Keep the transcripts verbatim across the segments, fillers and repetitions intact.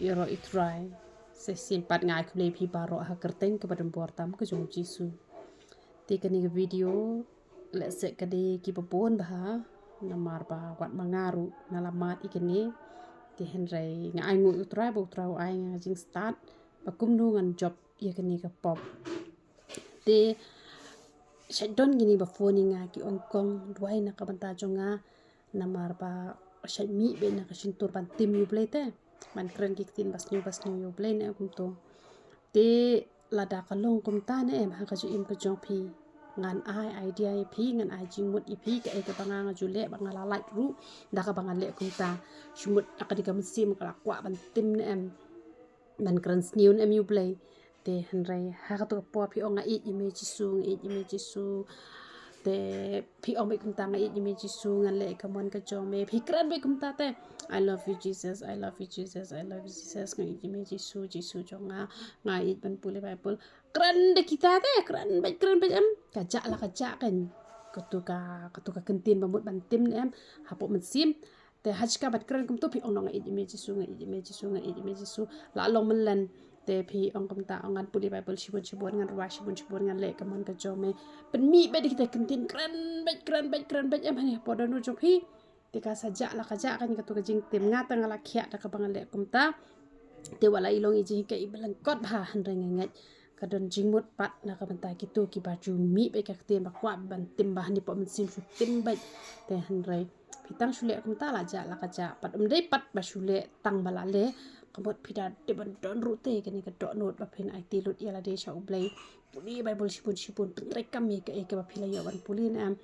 Ïaroh ïa u Trai. Sa shisien pat nga ai khublei ïa phi baroh ha ka kyrteng kaba donbor tam ka jong u Jisu. Te kane ka video lehse ka dei kiba bun bha namar ba wat ma nga ruh nga la mad ïa kane. Te hynrei nga ainguh ïa u Trai ba u Trai u ai nga ka jingstad ba kumno ngan jop ïa kane ka pop. Te shait don kine ba phone ïa nga ki ong kong, duwai na ka bynta jong nga namar ba shait mih beit na ka shyntur ban tim ïa u Blei te ban kren ki ktien ba sniew ba sniew ïa u Blei ne em kumto. Te lada ka long kumta ne em ha ka jingim ka jong phi, ngan ai idea ïa phi, ngan ai jingmut ïa phi kaei kaba nga nga ju leh ba nga la lait ruh da kaba nga leh kumta. Shu mut ha ka dei ka mynsiem ka la kwah ban tim ne em, ban kren sniew ne em ïa u Blei. Te hynrei ha kato ka por phi ong nga ïeit ïa me Jisu, nga ïeit ïa me Jisu. Te phi ong beit kumta nga ïeit ïa me Jisu, ngan leh ïa ka mon ka jong me. Phi kren beit kumta te, I love you Jesus, I love you Jesus, I love you Jesus, nga ïeit ïa me Jisu, Jisu jong nga, nga ïeit ban pule Baibl. Kren da kita te, kren beit, kren beit em. Ka jah la ka jah kan. Kato ka, kato ka kyntien ba mut ban tim ne em hapoh mynsiem. Te ha ka ban kren kumto phi ong nga ïeit ïa me Jisu, nga ïeit ïa me Jisu, nga ïeit ïa me Jisu. La long mynlen te phi ong kumta, ong ngan pule Baibl shibun shibun, ngan rwai shibun shibun, ngan leh ka mon ka jong me. Pynmih beit da kita ki kyntien, kren beit, kren beit, kren beit em ha kane ka por dohnud jong phi. Te ka sa jah la ka jah kan kato ka jingtim. Nga te nga la khiah da kaba nga leh kumta. Te wat la i long i jinghikai iba lyngkot bha hynrei nga ngeit ka don jingmut pat na ka bynta kito kiba ju mih beit ka ktien ba kwah ban tim ba ha kane hapoh mynsiem shu tim beit. Te hynrei phi tang shu leh kumta la jah la ka jah, pat ym dei pat ba shu leh tang ba la leh. Ka mut phi da dei ban don ruh te kane ka dohnud ba phin aiti lut ïa lade sha u Blei. Pule Baibl shibun shibun, pyntreikam ïa kaei kaba phi la ïoh ban pule ne em.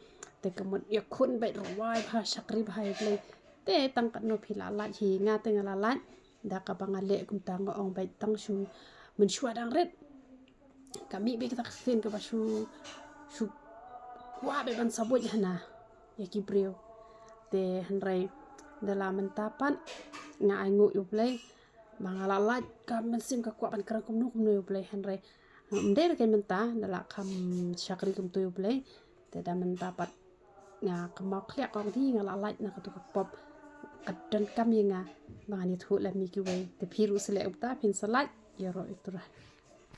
Te ka mut ïakhun beit, rwai bha, shakri bha ïa u Blei. Te tang katno phi la lait hi, nga te nga la lait da kaba nga leh kumta, nga ong beit tang shu mynshuwa dang rit. Ka mih beit kata ka ktien kaba shu, shu kwah beit ban sa buit hana ïa ki briew. Te hynrei da la mynta pat nga ainguh ïa u Blei ba nga la lait, ka mynsiem ka kwah ban kren kumno kumno ïa u Blei hynrei ym dei ruh kein mynta, da la kham shakri kumto ïa u Blei. Te da mynta pat nga kynmaw khlieh kong hi nga la lait na kato ka pop. Ka donkam ïa nga ba ngan ïathuh lem ïa kiwei. Te phi ruh sa leh kumta, phin sa lait. Ïaroh ïa u Trai.